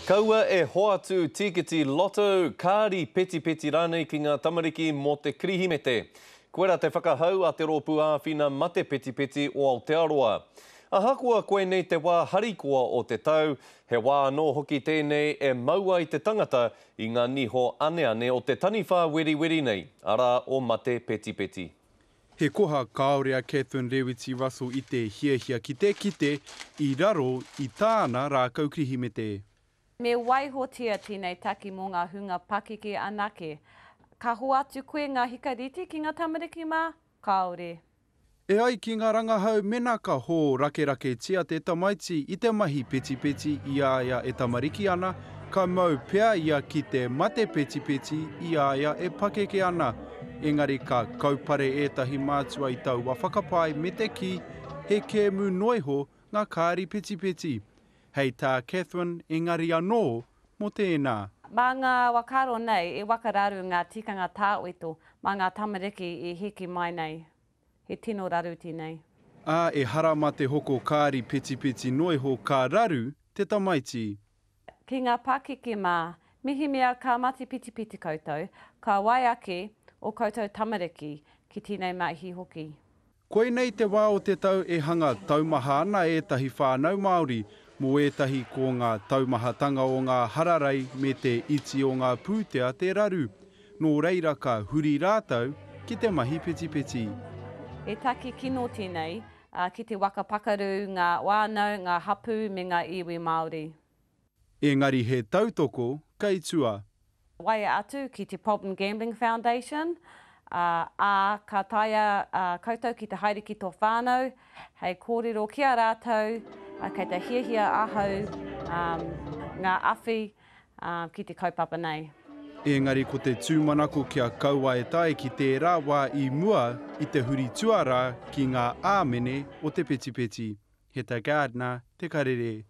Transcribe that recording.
Kaua e hoatu tīkiti lotto, kāri petipeti rānei ki ngā tamariki mō te Kirihimete. Koirā te whakahau a te Rōpū Āwhina Mate Petipeti o Aotearoa. Ahakoa koinei te wā harikoa o te tau, he wā anō hoki tēnei e mau ai te tangata i ngā niho aneane o te taniwha weriweri nei, arā o mate petipeti. He koha kāore a Kathryn Rewiti Russell i te hiahia ki te kite i raro i tāna rākau Kirihimete. Me waihotia tēnei taki mō ngā hunga pakeke anake. Ka hoatu koe ngā hikareti ki ngā tamariki mā? Kāore. E ai ki ngā rangahau mena ka hōrakeraketia te tamaiti i te mahi petipeti i a ia e tamariki ana, ka mau pea ia ki te mate petipeti i a ia e pakeke ana. Engari ka kaupare ētahi mātua i taua whakapae me te kī he kēmu noiho ngā kāri petipeti. Hei tā Kathryn engari anō mō tēnā. Mā ngā whakaaro nei e whakararu ngā tikanga tāoito mā ngā tamariki i heke mai nei. He tino raru tēnei. Ā, ehara mā te hoko kāri petipeti noiho ka raru te tamaiti. Ki ngā pakeke mā, mehemea ka mate petipeti koutou, ka wai ake o koutou tamariki ki tēnei mahi hoki. Koinei te wā o te tau e hanga taumaha ana ētahi whānau Māori, mō ētahi ko ngā taumahatanga o ngā hararei me te iti o ngā pūtea te raru, nō reira ka huri rātou ki te mahi petipeti. He take kino tēnei ki te waka pakaru ngā whānau, ngā hapū me ngā iwi Māori. Engari he tautoko kei tua. Waea atu ki te Problem Gambling Foundation, ā, ka taea koutou ki te haere ki tō whānau hei kōrero ki a rātou kei te hiahia ahau ngā awhi ki te kaupapa nei. Engari ko te tūmanako kia kaua e tae ki tērā wā i mua i te huri tuarā ki ngā āmene o te petipeti. Heta Gardner, Te Karere.